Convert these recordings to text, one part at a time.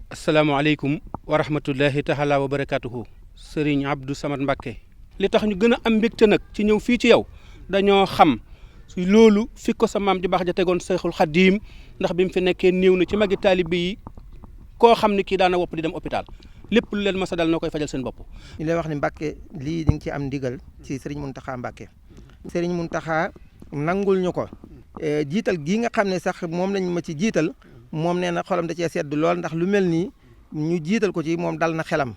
asalaamaaleykum wa rahmatullahi taala wa barakatuhu sëriñ Abdou Samad Mbacké li tax ñu gën a am mbégte nag ci ñëw fii ci yow dañoo xam si loolu fi ko sa maam ju baax ja tegoon Seexul Xadiim ndax bi mu fi nekkee néew na ci magi taalibe yi koo xam ne kii daana wopp di dem hôpital lépp lu leen masa dal noo koy fajal seen bopp. ñu lay wax ne Mbacké lii di nga ci am ndigal ci sëriñ Mountakha Mbacké sëriñ Mountakha nangul ñu ko jiital gii nga xam ne sax moom lañ ma ci jiital moom nee na xolam da cee sedd lool ndax lu mel nii ñu jiital ko ci moom dal na xelam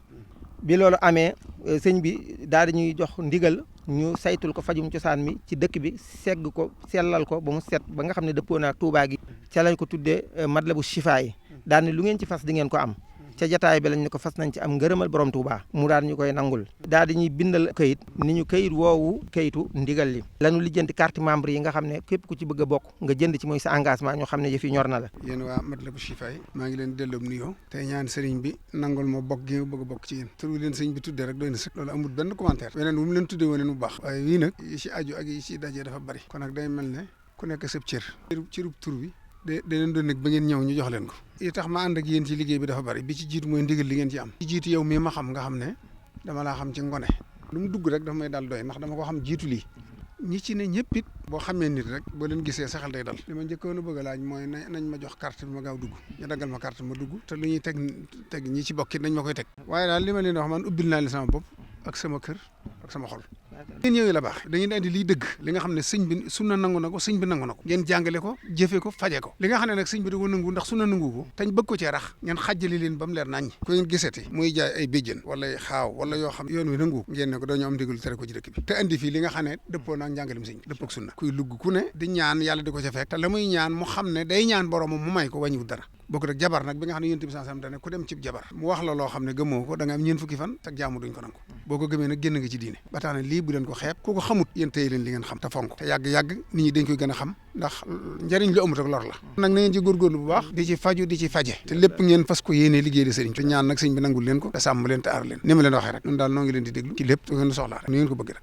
bi loolu amee sëñ bi daal di ñuy jox ndigal ñu saytul ko fajum cosaan mi ci dëkk bi segg ko sellal ko ba mu set ba nga xam ne dëppoo naa Tuubaa gi ca lañ ko tuddee Matlabu Chifa yi daal ni lu ngeen ci fas di ngeen ko am ca jataay bi lañ ne ko fas nañ ci am ngërëmal borom Tuubaa mu daal ñu koy nangul daal di ñuy bindal kayit ni ñu kayit woowu kayitu ndigal li lañu lijjanti carte membre yi nga xam ne képp ku ci bëgg a bokk nga jënd ci mooy sa engagement ñoo xam ne yëf yi ñor na la. yéen waa Matlabu Chifa yi maa ngi leen delloo nuyoo tey ñaan sëriñ bi nangul ma bokk gi nga bëgg a bokk ci yéen tur wi leen sëriñ bi tuddee rek doy na sëkk loolu amul benn commentaire weneen bu mu leen tuddee woon bu baax waaye wii nag yi ci aju ak yi ci dajee dafa bari kon nag day mel ne ku nekk sëb cërub tur bi da leen doon nekk ba ngeen ñëw ñu jox leen ko yi tax ma ànd ak yéen ci liggéey bi dafa bari bi ci jiitu mooy ndigal li ngeen ci am ci jiitu yow mii ma xam nga xam ne dama laa xam ci ngone lu mu dugg rek dafa may dal doy ndax dama ko xam jiitu lii ñi ci ne ñëpp it boo xamee nit rek boo leen gisee saxal day dal li ma njëkkoon a bëgg a laaj mooy nañ ma jox carte bi ma gaaw dugg ñu daggal ma carte ma dugg te lu ñuy teg ñi ci bokkit nañ ma koy teg waaye daal li ma leen wax man ubbil naa leen sama bopp ak sama kër ak sama xol ngeen ñëwee la baax da ngeen di andi liy dëgg li nga xam ne sëñ bi sunna nangu na ko sëñ bi nangu na ko ngeen jàngale ko jëfee ko faje ko li nga xam ne nag sëñ bi da ko nangu ndax sunna nangu ko tañ bëgg ko cee rax ngeen xàjjali leen ba mu leer naññ ko ngeen gisati muy jaay ay béjjën wala ay xaaw wala yoo xam yoon wi nangu ngeen ne ko dañoo am ndigal tere ko ci dëkk bi te andi fii li nga xam ne dëppoo naag njàngalem sëñ bi dëppoo ak sunna kuy lugg ku ne di ñaan yàlla di ko ca fekk te la muy ñaan mu xam ne day ñaan boromam mu may ko wàññiwul dara bokk rek jabar nag bi nga xam ne yonent bi sallallahu alayhi wasallam dane ku dem ci jabar mu wax la loo xam ne gëmoo ko da nga am ñeen fukki fan tak jaamu duñ ko nangu boo ko gëmee nag génn nga ci diine ba tax na lii bu leen ko xeeb ku ko xamut yéen téye leen li ngeen xam te fonk te yàgg-yàgg nit ñi dañ koy gën a xam ndax njëriñ lu amut ak lor la nag na ngeen ci góorgóorlu bu baax di ci faju di ci faje te lépp ngeen fas ko yéenee liggéey di sëriñ te ñaan nag sëriñ bi nangul leen ko te sàmm leen te aar leen ni ma leen waxee rek ñun daal noo ngi leen di déglu ci lépp ngeen soxlaa rek ni ngeen ko bëgg rek